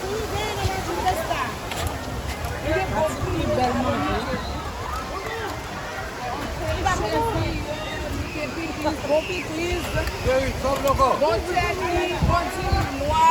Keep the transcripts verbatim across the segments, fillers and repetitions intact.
tou, veye nan Madrid Vesta. Nou gen bon, anpil bèl manje. Li pa bon, bon pikliz, bon tèni, bon diri nwa.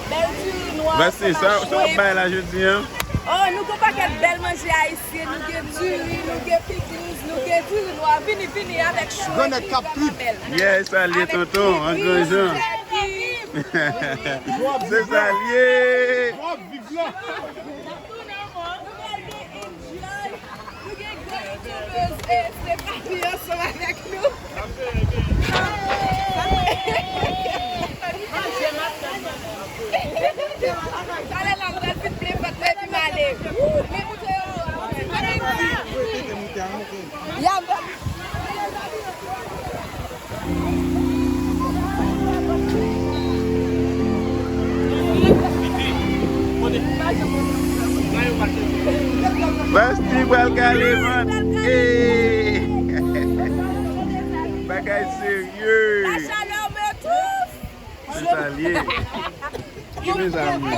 Bèl diri nwa, Vasti, sa, sa w bay la jodi an? Oh, nou gon pakèt bèl manje ayisyen. Nou gen diri, nou gen pikliz, nou gen diri nwa. Vini, vini avèk chwen ki vrèman bèl. Yes, sa l ye, tonton, an gran jan. Se sa l ye. Nou pral gen enjoy. Nou gen gran youtubers, eh, Stéphanie ansanm avèk nou. Talè la, m pral fin plen vant mwen epi m ale. Men moute yo. Ya, m pral Vasti pral kale vant. Hey! Bagay serye. Se sa l ye. Mezanmi.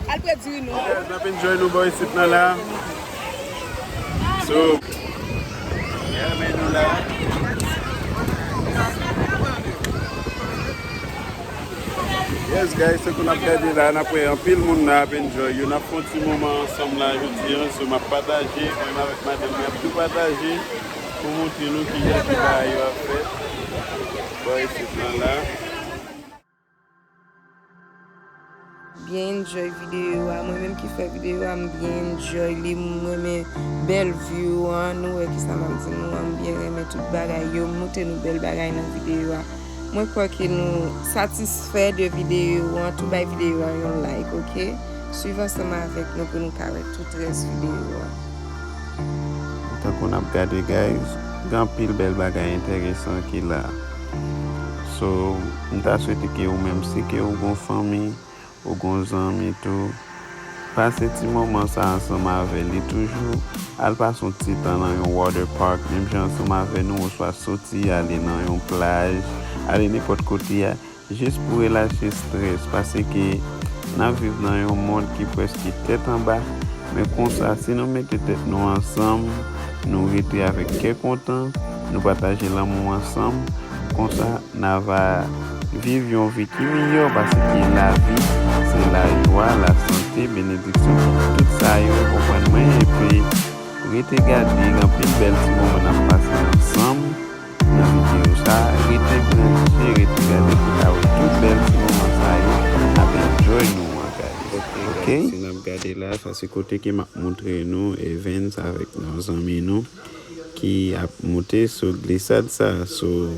Al pran diri nou. Yes, n ap enjoy nou bò isit nan la. So, yeah, men nou la. Yes, guys, se kou n ap gade la, n ap wè anpil moun la ap enjoy yo. N ap fè yon ti moman ansanm la jodi an. So, m ap pataje, mwen avèk madanm mwen ap tou pataje pou montre nou kijan ki bagay yo ap fèt. Bò isit nan la. Byen enjoy videyo a. Mwen menm ki fè videyo a, m byen enjoy li. M renmen bèl view an. Nou wè kisa m ap di nou an. M byen renmen tout bagay yo. M montre nou bèl bagay nan videyo a. Mwen kwè ke nou satisfè de videyo an. Tou bay videyo a yon like, oke? Swiv ansanm avèk nou pou nou ka wè tout rès videyo a. Tankou n ap gade, guys, gen anpil bèl bagay enteresan ki la. So, m ta swete ke ou menm, si ke ou gon fanmi, ou gon zanmi tou, pase ti moman sa ansanm avè li toujou. Al pase yon ti tan nan yon water park, menm jan ansanm avè nou, oswa soti, ale nan yon plaj, ale nenpòt kote a. Jis pou relache estrès, paske n ap viv nan yon mond ki prèske tèt anba. Men konsa, si nou mete tèt nou ansanm, nou rete avèk kè kontan, nou pataje lanmou ansanm, konsa, n a va viv yon vi ki miyò, paske lavi, se lajwa, lasante, benediksyon, tout sa yo, konprann mwen, epi rete gade, gen anpil bèl ti moman n ap pase ansanm. Nan videyo sa, rete branche, rete gade pou ka wè tout bèl ti moman sa yo n ap enjoy nou an, guys. Ok, guys, si n ap gade la, sa se kote ke m ap montre nou Evans avèk yon zanmi nou ki ap moute sou glisad sa. So,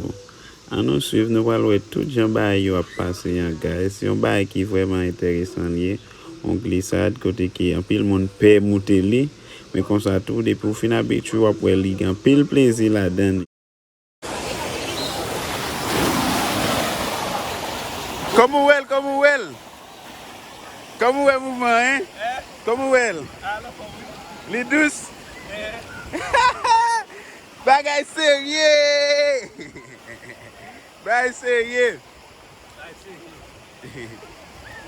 ann nou swiv, nou pral wè tout jan bagay yo ap pase an, guys. Se yon bagay ki vrèman enteresan li ye, yon glisad kote ke anpil moun pè moute li, men konsa tou, depi w fin abitye, w ap wè li gen anpil plezi ladan l. Kòman w wè l? Kòman w wè l? Kòman w wè mouvman an, en? Kòman w wè l? Li dous? Bagay serye! Bagay serye!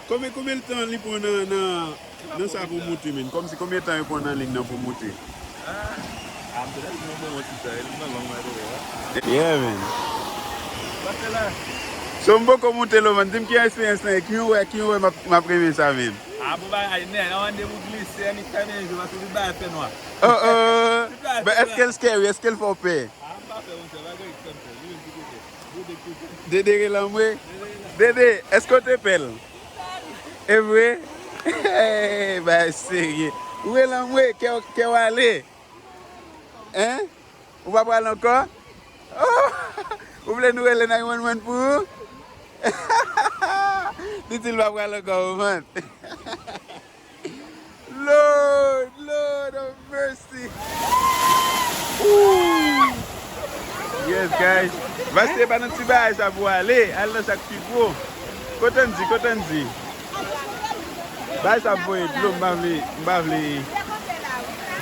Konbyen, konbyen tan li pran nan, nan, nan sa pou moute, menn? Kòmsi konbyen tan yo pran nan liy nan pou moute? Ah, ah, m te nan yon bon ti tan, li pran long, by the way, hein. Yeah, man. Pase la. So, m poko moute lo, man. Di m ki eksperyans lan ye, ki w wè, ki w wè m ap, m ap renmen sa, menn. Ah, bon bagay, nèg, nan randevou glise, li fèmen je, paske tout bagay fè nwa. Oh, oh. Tout bagay fè nwa. But èske l scary? Èske l fè w pè? Ah, m pa pè, monchè, pa gen eksèm pè. Li menm ki te pè. Dede rele anmwe. Dede, èske w te pè l? E vre? Hey, bay serye. Ou rele anmwe, kè w, kè w ale. Hein? Ou pa pral ankò? Oh! Ou vle nou rele nine one one pou ou? Li di l pa pral ankò, ou konprann? Lord, Lord of mercy. Ooh. Yes, guys. Vaste pa nan ti bagay sa pou ale. Al nan sa k pi gwo. Kote n di, kote n di. Bagay sa ap voye dlo, m pa vle, m pa vle.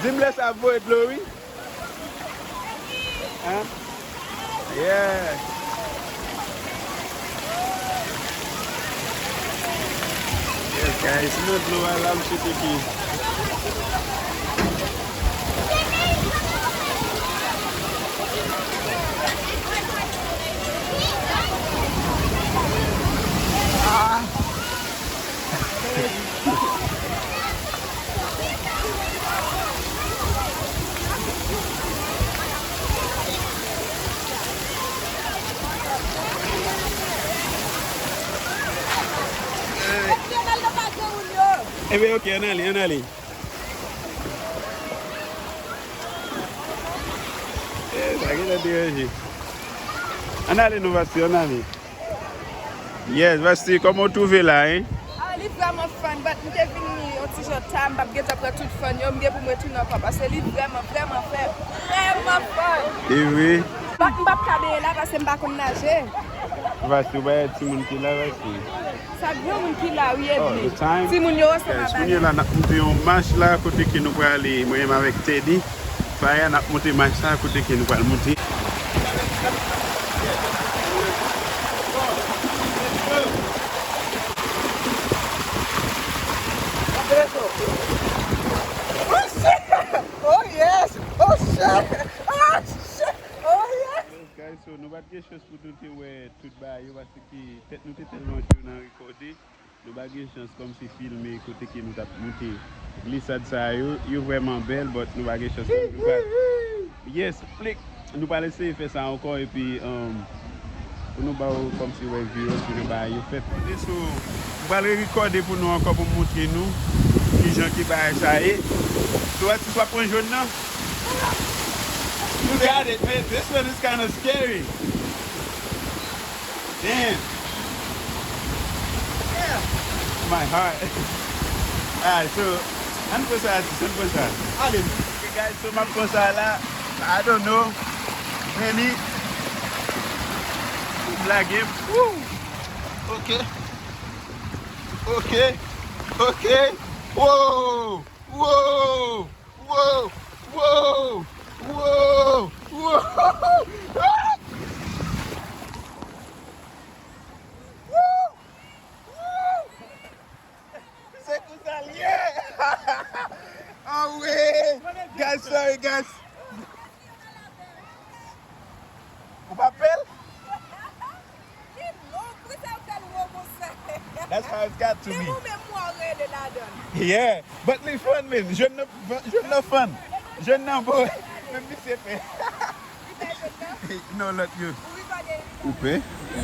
Di m lè sa ap voye dlo, wi. Hein? Yeah. Yes, guys, nou dlo a la, m swete ke Ebyen, ok, ann ale, ann ale. Eh, sa genlè deranje. Ann ale non, Vasti, ann ale. Yes, Vasti, kòman w twouve la, hein? Ah, li vrèman fun, but m te vin yon ti jan ta, m p ap gentan pran tout fun yo, m gen pou m retounen ankò, paske li vrèman, vrèman fè, vrèman fun. E vre? But m p ap ka benyen la, paske m pa konn naje. Vasti, ou pa wè timoun ki la, Vasti? Sa gen moun ki la, wi, Eddy. Oh, the time. Timoun yo ansanm avèk nou. Yes, kounye a la, n ap monte yon mach la, kote ke nou prale, mwen menm avèk Teddy. Faya, n ap monte mach sa, kote ke nou pral monte. Oh, shit! Oh, yes! Oh, shit! Oh, shit! Oh, yes! Yes, guys, so nou pa t gen chans pou nou te wè tout bagay yo, paske tèt nou te tèlman cho nan rekòde. Nou pa gen chans kòmsi filme kote ke nou t ap moute glisad sa yo. Yo vrèman bèl, but nou pa gen chans. Nou pa, yes, plik. Nou pral eseye fè sa ankò, epi, um, pou nou ba w kòmsi wè view, pou nou ba yo fèt. Ok, so, m pral rekòde pou nou ankò pou m montre nou kijan ke bagay sa ye. So, atis w ap pran jòn nan? You got it, man. This one is kinda scary. Damn. Yeah. My heart. Alright, so, ann pran sa, atis, ann pran sa. Ale. Ok, guys, so m ap pran sa la. I don't know. Many. Lage. Woo. Ok. Ok. Ok. Wow. Wow. Wow! Wow! Wow! Wow! Se konsa l ye! Anmwey! Guys, sorry, guys. Ou pa pè l? Li long, poukisa yo fè l wo konsa? That's how it's got to be. Se ou menm mwen w rele ladan l. Yeah, but li fun, man. Jèn nan, jèn nan fun. Jèn nan bo. Menm misye pè. Li pè jèn nan? Non, lòt yo. Ou rekòde li? Ou pè?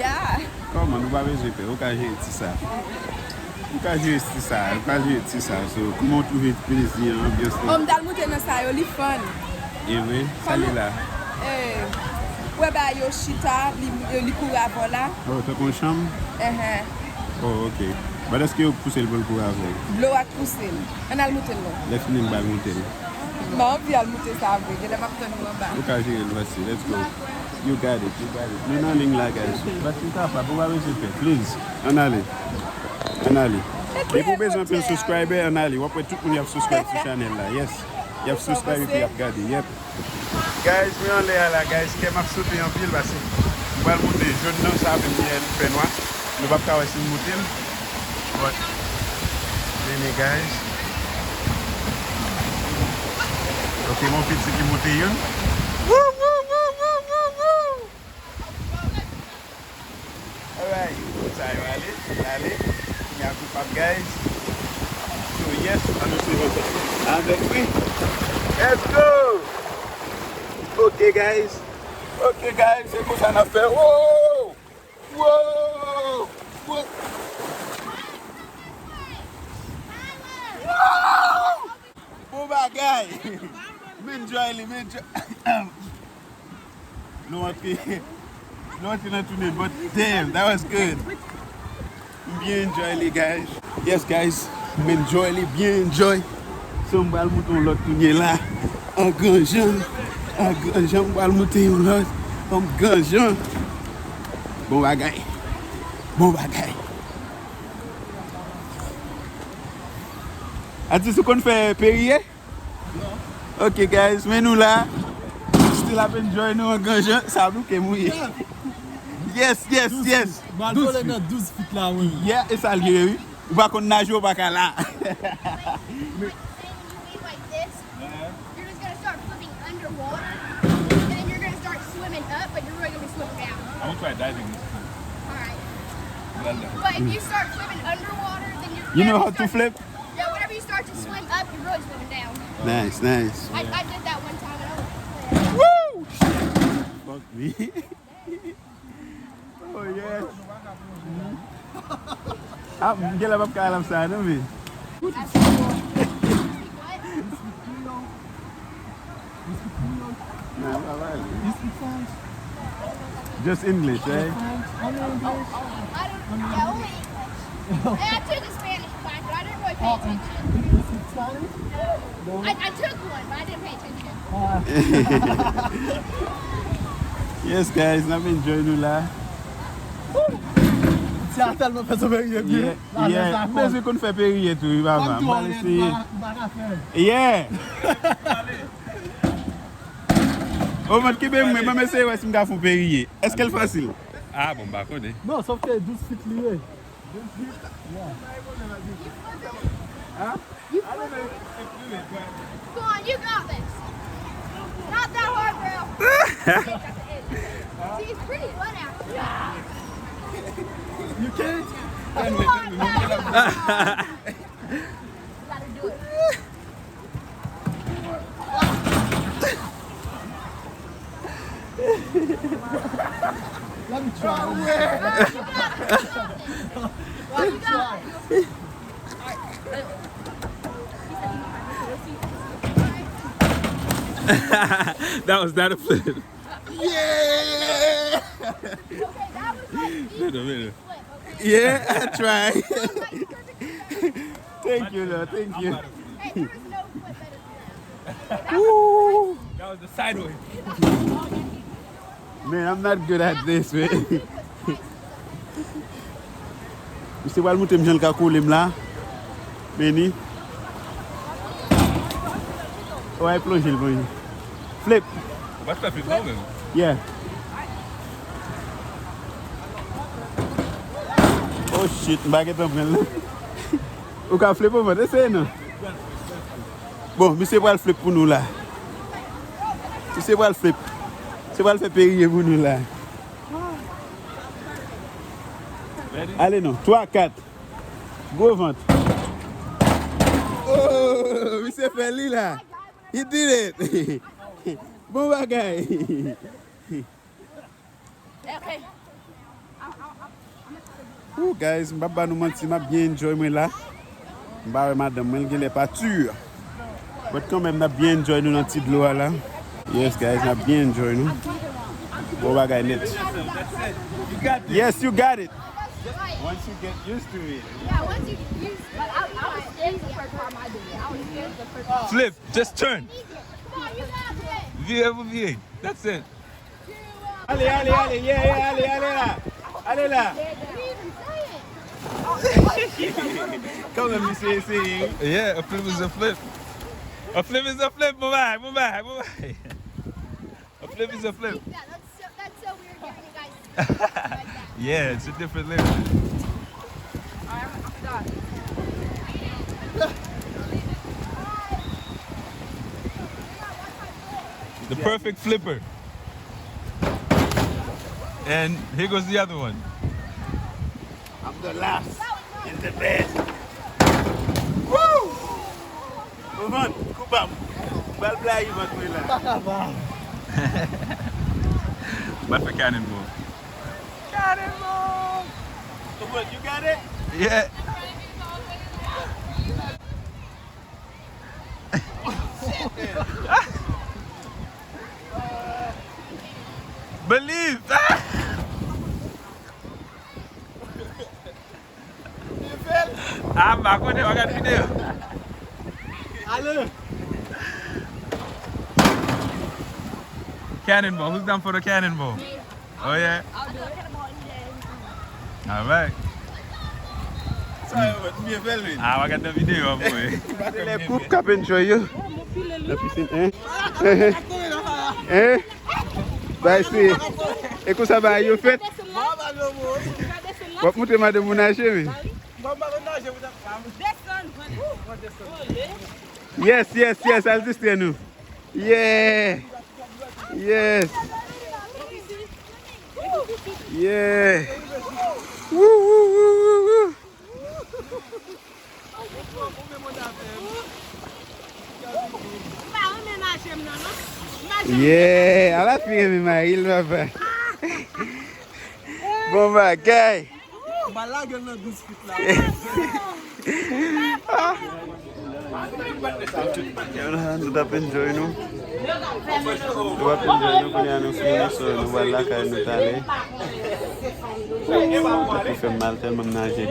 Yeah. Kòman, nou pa bezwen pè. Ou ka jere ti sa. Ou ka jere ti sa, ou ka jere ti sa. So, kòman w twouve plezi an, anbyans lan? Oh, m t al moute nan sa yo, li fun. E vre? Sa li la? Eh, ou wè bagay yo chita, li, li kouri avè w la. Oh, tankou yon chanm? Enhen. Oh, ok. But èske yo pouse l pou l kouri avè w? Dlo a k pouse l. Ann al moute l non. Lè fini, m pral moute l. M anvi al moute sa vre, genlè m ap tann ou anba. Ou ka jere l, Vasti. Let's go. You got it, you got it. Nou nan liy la, guys. Vasti kapab, ou pa bezwen pè. Please, ann ale. Ann ale. Depi w bezwen anpil subscriber, ann ale. W ap wè tout moun y ap subscribe sou chanèl la. Yes. Y ap subscribe epi y ap gade. Yep. Guys, mwen anlè a la, guys. Kè m ap sote anpil paske m pral monte jòn nan, sa menm li fè nwa. Nou p ap ka wè si m monte l. But, men, men, guys. Ok, mon piti ki monte youn. Woo, woo, woo, woo, woo, woo! Alright, sa yo ale, ale. Kounye a group up, guys. So, yes, ann nou swiv ansanm avèk mwen. Let's go! Ok, guys. Ok, guys, se konsa n ap fè. Wow! Wow! Wow! Wow! Bon bagay! M enjoy li, m enjoy. Nou antre, nou antre nan tounen, but damn, that was good. M byen enjoy li, guys. Yes, guys, m enjoy li, byen enjoy. So, m pral monte yon lòt kounye la. An gran jan, an gran jan, m pral monte yon lòt. An gran jan. Bon bagay. Bon bagay. Atis, ou konn fè periye? Ok, guys, men nou la. Still ap enjoy nou an gran jan. Sa bouke mouye. Yes, yes, yes. Mal kole nan douz feet la, wi. Yeah, e sa l ye, wi. Ou pa konn naje, ou pa ka la. You're just gonna start flipping underwater, and then you're gonna start swimming up, but you're really gonna be swimming down. I'm gonna try diving this time. All right. Well done. But if you start swimming underwater, then you're You know how to flip? Yeah, whenever you start to swim up, you're really swimming down. Nice, nice. I, I did that one time and I was like, Woo! Fuck me. Oh, yes. Ah, m gen lè p ap ka al ap sa, non, men. Nah, pa pale. Just English, right? Only English? I don't, yeah, only English. And I took a Spanish class, but I didn't really pay attention. You speak Spanish? No. I, I took one, but I didn't pay attention. Yes, guys, n ap enjoy nou la. Ti a tèlman fè sou periye byen. Yeah, yeah. M bezwen konn fè periye tou, wi, papa. M pral eseye. Yeah. Omant, kenbe mwen, ban m eseye wè si m ka fè yon periye. Èske l fasil? Ah, bon, m pa konnen. Non, sòf ke douz feet li ye. Huh? Come on, you got this. Not that hard, bro. See, it's pretty wet out. You can't? Come on, guys. You gotta do it. Let me try. Let me try. That was not a flip. Yeah! Mira, mira. Yeah, I try. Thank you, Lord. Thank you. Woo! That was the sideways. Man, I'm not good at this, man. Misye pral montre m jan l ka kole m la. Meni. Ou ay plonje l, plonje. Flip. Ou pa t fè flip non menm. Yeah. Oh shit, m pa gentan pran l. Ou ka flip ou mwen, eseye non. Bon, misye pral flip pou nou la. Misye pral flip. Misye pral fè periye pou nou la. Ale non, twa, kat. Gwo vant. Oh, misye fè li la. He did it. Bon bagay. Ooh, guys, m p ap ba nou manti, m ap byen enjoy mwen la. M pa wè madanm mwen, l genlè pa tu. But kanmenm, n ap byen enjoy nou nan ti dlo a la. Yes, guys, n ap byen enjoy nou. Bon bagay nèt. Yes, you got it. Once you get used to it. Yeah, once you use, like, I, I was scared the first time I did it. I was scared the first time. Flip, just turn. Come on, you got this. Vire pou vire. That's it. Ale, ale, ale, yeah, yeah, ale, ale la. Ale la. Kanmenm, misye eseye, wi. Yeah, a flip is a flip. A flip is a flip, bon bagay, bon bagay, bon bagay. Flip is a flip. Yeah, that's so, that's so weird hearing you guys like that. Yeah, it's a different level. Alright, I'm done. The perfect flipper. And here goes the other one. I'm the last and the best. Woo! Mwen, kou pa m. Bal blayi mwen tou la. Mwen fè cannonball. Cannonball! What, you got it? Yeah. Believe! Ah, m pa konnen, w ap gade videyo. Ale! Cannonball, who's down for the cannonball? Oh yeah. Alright. Sa yo mèt byen fè l wi. Ah, w ap gade nan videyo an pou mwen. Se lè koup k ap enjoy yo. Nan pisin, hein? Hein? Bay si. E konsa bay yo fèt. W ap montre madanm ou naje wi. Yes, yes, yes, al distrè nou. Yeah. Yes. Yeah. Woo, woo, woo, woo, woo. Yeah, ala fi renmen mari l papa. Bon bagay. Ba lage l nan douz fit la. Yo la, nou t ap enjoy nou. Nou ap enjoy nou kounye a nou fini, so nou pral lakay nou tale. Tèt mwen fè m mal tèlman m naje.